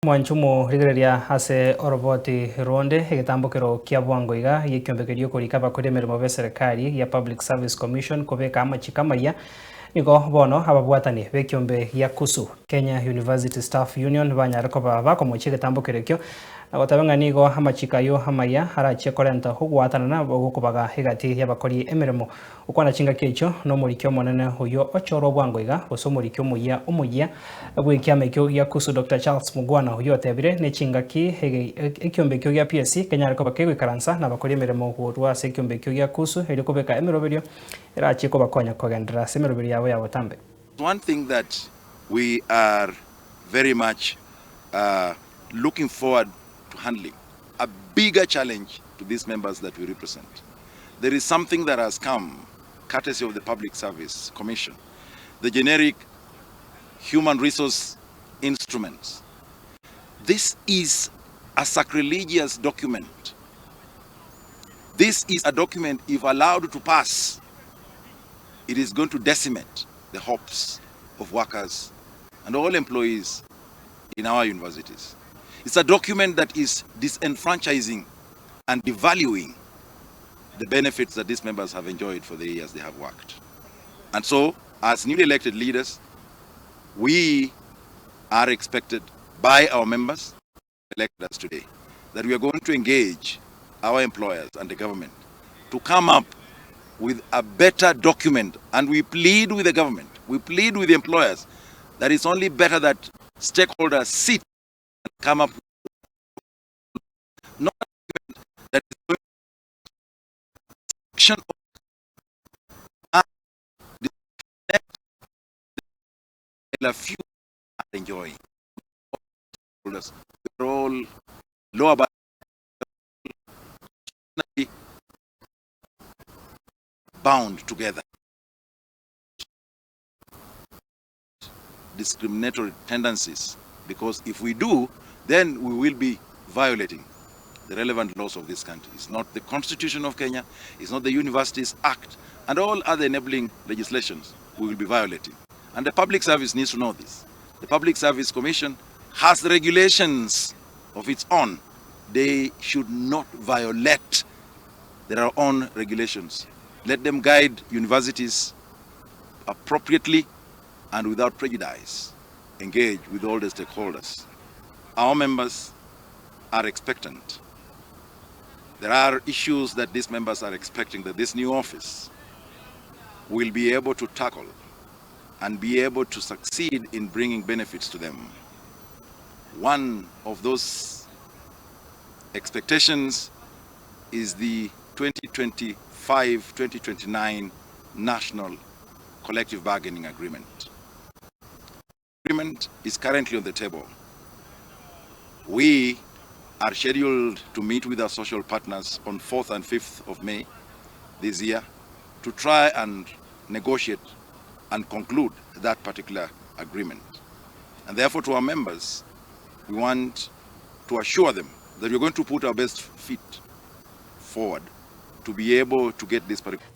Mwanche omorigereria ase oroboti ronde, egetambokero kia bwango iga gi'ekiombe keria okorika abakori emeremo b'eserekari gia Public Service Commission kobeka amachiko amayia, nigo bono ababwatani b'ekiombe gia KUSU, Kenya University Staff Union, banyare koba bakomochia egetambokero ekio na goteba ng'a nigo amachiko ayio amayia arachie korenta ogoatanana gokobaga egati y'abakori emeremo. Gokwana chingaki echio nomoriki omonene oyio ochorwa bwango iga, gose omoriki omoyia omoyia bw'ekiama ekio gia Kusu Doctor Charles Mugwana oyio otebire nechingaki ekiombe ekio gia PSC kenyare koba kegoikaransa nabakori emeremo korwa ase ekiombe ekio gia Kusu erio kobeka emeroberio erachie kobakonya kogenderera ase emeroberio yabo ya botambe. One thing that we are very much looking forward to handling, a bigger challenge to these members that we represent. There is something that has come courtesy of the Public Service Commission, the generic human resource instruments. This is a sacrilegious document. This is a document, if allowed to pass, it is going to decimate the hopes of workers and all employees in our universities. It's a document that is disenfranchising and devaluing the benefits that these members have enjoyed for the years they have worked. And so, as newly elected leaders, we are expected by our members elected us today that we are going to engage our employers and the government to come up with a better document. And we plead with the government, we plead with the employers that it's only better that stakeholders sit and come up with not a document that is going to a few are enjoying. We're all lower bound together. Discriminatory tendencies, because if we do, then we will be violating the relevant laws of this country. It's not the Constitution of Kenya, it's not the Universities Act, and all other enabling legislations we will be violating. And the public service needs to know this. The Public Service Commission has regulations of its own. They should not violate their own regulations. Let them guide universities appropriately and without prejudice. Engage with all the stakeholders. Our members are expectant. There are issues that these members are expecting that this new office will be able to tackle and be able to succeed in bringing benefits to them. One of those expectations is the 2025-2029 National Collective Bargaining Agreement. Agreement is currently on the table. We are scheduled to meet with our social partners on 4th and 5th of May this year to try and negotiate and conclude that particular agreement. And therefore, to our members, we want to assure them that we're going to put our best feet forward to be able to get this particular.